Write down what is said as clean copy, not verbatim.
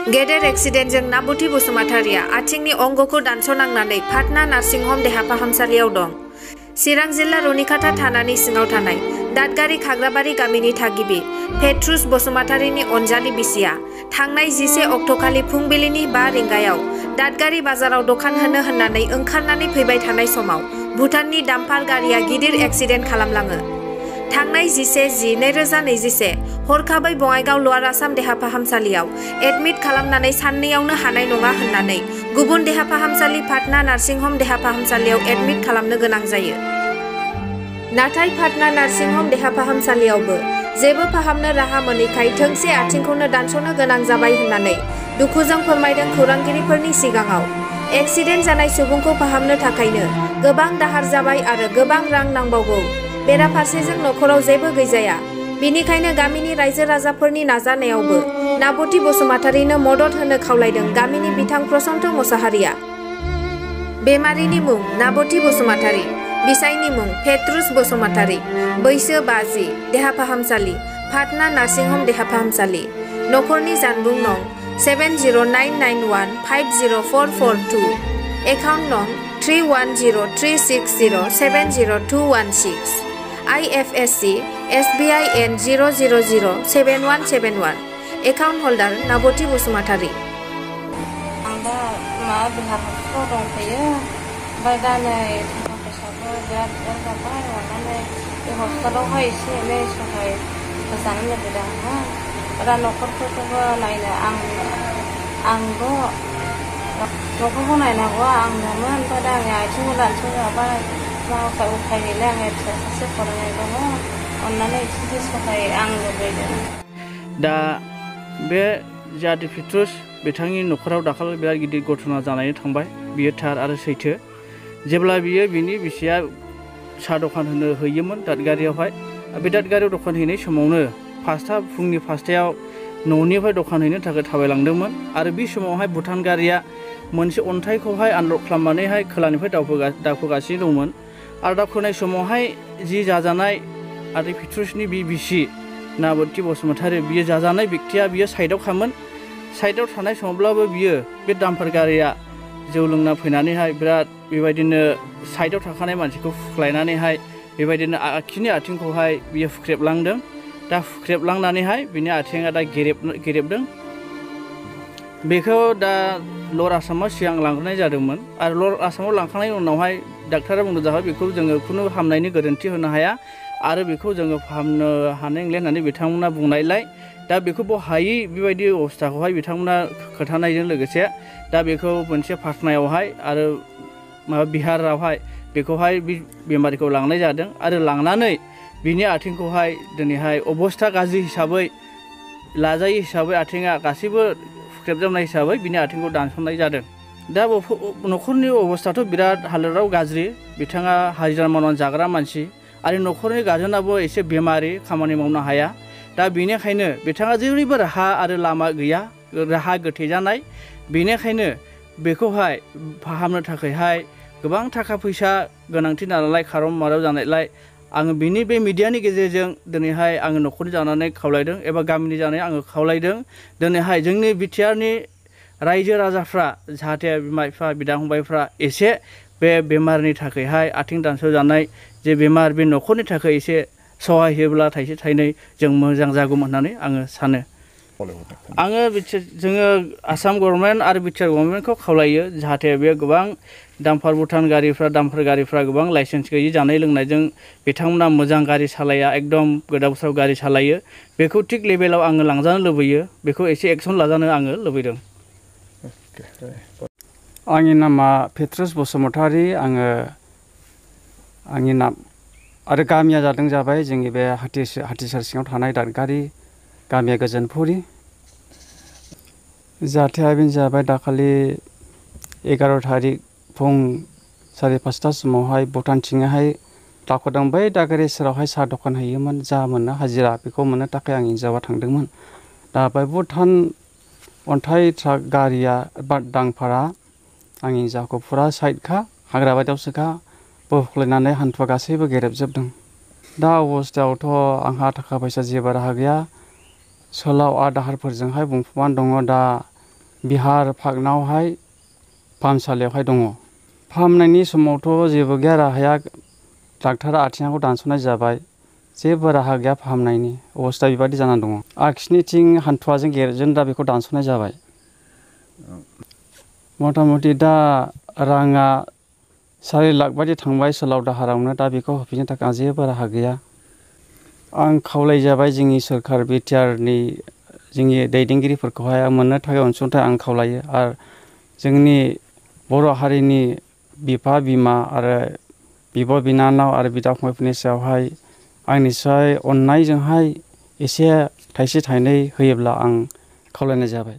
गेदेर एक्सिडेन्टजों नाबुति बसुमतारिया आथिंनि अंगखौ दानस'नांनानै पाटना नार्सिं हम देहा फाहामसालियाव दं। चिरां जिल्ला रुनिकाटा थानानि सिङाव थानाय दादगारि खाग्राबारि गामिनि थागिबि पेट्रुस बसुमतारिनि अनजालि बिसिया थांनाय 11 अक्ट'खालि फुंबिलिनि 5 रिंगायाव दादगारि बाजाराव दखान होनो होननानै ओंखारनानै फैबाय थानाय समाव भुटाननि डाम्पार गारिया गिदिर एक्सिडेन्ट खालामलाङो। थांनाय 11/10/2021 हरखाबै बङाइगाव लवार आसाम देहा फाहामसालियाव एडमिट खालामनानै साननैयावनो हानाय नङा होननानै गुबुन देहा फाहामसालि पाटना नार्सिं हम देहा फाहामसालियाव एडमिट खालामनो गोनां जायो। नाथाय पाटना नार्सिं हम देहा फाहामसालियावबो जेबो फाहामनो राहा मोनैखाय थोंसे आथिंखौनो दानस'नो गोनां जाबाय होननानै दुखुजों फोरमायदों खौरांगिरिफोरनि सिगाङाव। एक्सिडेन्ट जानाय सुबुंखौ फाहामनो थाखायनो गोबां दाहार जाबाय आरो गोबां रां नांबावगौ। बेराफारसेजों नखराव जेबो गैजाया। बिनिखायनो गामिनि रायजो राजाफोरनि नाजानायावबो नाबुति बसुमतारिनो मदद होनो खावलायदों गामिनि बिथां प्रसन्त मोसाहारिया। बेमारिनि मुं नाबुति बसुमतारि, बिसायनि मुं पेट्रुस बसुमतारि, बैसो 50, देहा फाहामसालि पाटना नार्सिं हम देहा फाहामसालि, नखरनि जानबुं नं 7099150442, एकाउन्ट नं 310360702116, IFSC SBIN 0007171, एकाउन्ट हल्डार नाबुति बसुमतारि। आं दा देहा फाहामसालियाव दंफैयो। ओमफ्राय दा नै थाखा फैसाबो बिराद जाबाय। अननानै बे हस्पिटालावहाय एसे एनै सहाय होजानो लुबैदों आङो। दा न'खरफोरखौबो नायनो आंबो न'खरखौ नायनांगौआ आंनोमोन। ओमफ्राय दा आंनि आथिंखौ दानस'जाबाय। मा उफाय गैला, आंनि फिसा सासे फरायनाय दङ। अननानै एसे सहाय आं लुबैदों। दा बे जाहाथे पेट्रुस बिथांनि न'खराव दाखालि बिराद गिदिर घटना जानानै थांबाय। बियो थार आरो सैथो। जेब्ला बिनि बिसिया साहा दखान हैयोमोन दादगारियावहाय। बे दादगारियाव दखान हैनाय समावनो फुंनि 5टायाव न'निफ्राय दखान हैनो थाखाय थाबायलांदोंमोन। आरो बे समावहाय भुटान गारिया मोनसे अन्थाइखौहाय आनलड खालामनानैहाय खोलानिफ्राय दावखोगासिनो दंमोन। आरो दावखोनाय समावहाय जि जाजानाय आरो पेट्रुसनि बिसि नाबुति बसुमतारि, बियो जाजानाय बेक्तिया बियो साइडआवखामोन। साइडआव थानाय समावब्लाबो बियो बे डाम्पार गारिया जौ लोंना फैनानैहाय बिराद बेबायदिनो साइडआव थाखानाय मानसिखौ फुख्लायनानैहाय बेबायदिनो आखिनि आथिंखौहाय बियो फुख्रेबलांदों। दा फुख्रेबलांनानैहाय बिनि आथिङा दा गेरेबदों। बेखौ दा लवार आसामाव सिगां लांग्रोनाय जादोंमोन। आरो लवार आसामाव लांखांनायनि उनावहाय डाक्टारा बुंदों जाबाय बेखौ जोङो खुनु हामनायनि गेरेन्टि होनो हाया आरो बेखौ जोङो फाहामनो हानाय नंला होननानै बिथांमोना बुंनायलाय दा बेखौ हायै बेबायदि अबस्थाखौहाय बिथांमोना खोन्थानायजों लोगोसे दा बेखौ मोनसे पाटनायावहाय आरो बिहारावहाय बेखौहाय बेमारिखौ लांनाय जादों। आरो लांनानै बिनि आथिंखौहाय दिनैहाय अबस्था गाज्रि हिसाबै लाजायै हिसाबै आथिङा गासैबो फुख्रेबजोबनाय हिसाबै बिनि आथिंखौ दानस'नाय जादों। दा न'खरनि अबस्थाथ' बिराद हालोदाव गाज्रि। बिथाङा हाजिरा मावनानै जाग्रा मानसि आरो न'खरनि गार्जेनाबो एसे बेमारि, खामानि मावनो हाया। दा बेनिखायनो बिथाङा जेरैबो राहा आरो लामा गैया, राहा गोथे जानाय। बेनिखायनो बेखौहाय फाहामनो थाखायहाय गोबां थाखा फैसा गोनांथि नालाय, खारन माराव जानायलाय आङो बे मिडियानि गेजेरजों दिनैहाय आङो न'खरनि जानानै खावलायदों एबा गामिनि जानानै आङो खावलायदों। दिनैहाय जोंनि बिटिआरनि रायजो राजाफ्रा जाहाथे बिमा बिफा बिदा फंबायफ्रा एसे बे बेमारनि थाखायहाय आथिं दानस'जानाय जे बेमार, बे न'खरनि थाखाय एसे सहाय होयोब्ला थाइसे थाइनै जों मोजां जागौमोन होननानै आङो सानो। जोङो आसाम गभर्नमेन्ट आरो बिटिआर गभर्नमेन्टखौ खावलायो जाहाथे बे गोबां डाम्पार गारिफ्रा गोबां लाइसेन्स गैयि जानाय लोंनायजों बिथांमोना मोजां गारि सालाया, एकदम गोदाव सोराव गारि सालायो। बेखौ थिग लेभेलाव आङो लांजानो लुबैयो। बेखौ एसे एक्सन लाजानो आङो लुबैदों। आंनि नामा पेट्रुस बसुमतारि। आंनि नाम आरो गामिया जाबाय जोंनि बे हाथिसार सिङाव थानाय दादगारि गामिया गोजोनपुरि। जाथाया बेनो जाबाय दाखालि 11 थारिख फुं 5:30 समावहाय भुटानथिंहाय दावखोदों। बै दादगारि सेरावहाय साहा दखान हैयोमोन। जा मोनो हाजिरा बेखौ मोननो थाखाय आंनि हिन्जावा थांदोंमोन। दा बै भुटान अन्थाइ ट्राक गारिया बा डाम्पारा आंनि हिन्जावखौ फुरा साइडखा, हाग्रा बारियावसोखा, बोख्लायनानै हान्थुआ गासैबो गेरेबजोबदों। दा अबस्थायावथ' आंहा थाखा फैसा जेबो राहा गैया। सोलाव दाहारफोरजोंहाय बुंफबनानै दङ। दा बिहार फागनावहाय फाहामसालियावहाय दङ। फाहामनायनि समावथ' जेबो गैया राहाया, डाक्टारा आथिङाखौ दानस'नाय जाबाय, जेबो राहा गैया फाहामनायनि अबस्था बेबादि जानानै दङ। आगसिनिथिं हान्थुवाजों गेरजों दा बेखौ दानस'नाय जाबाय। मथा मथि दा राङा 4 लाख बादि थांबाय सोलाव दाहारावनो, दा बेखौ होफिननो थाखाय जेबो राहा गैया। आं खावलायजाबाय जोंनि सोरखार बिटिआरनि जोंनि दैदेनगिरिफोरखौहाय मोननो थाखाय अनसुंथाइ आं खावलायो। आरो जोंनि बर' हारिनि बिफा बिमा आरो बिब' बिनानाव आरो बिदा फंबायफोरनि सायावहाय आंनिफ्राय अननायजोंहाय एसे थाइसे थाइनै होयोब्ला आं खावलायनाय जाबाय।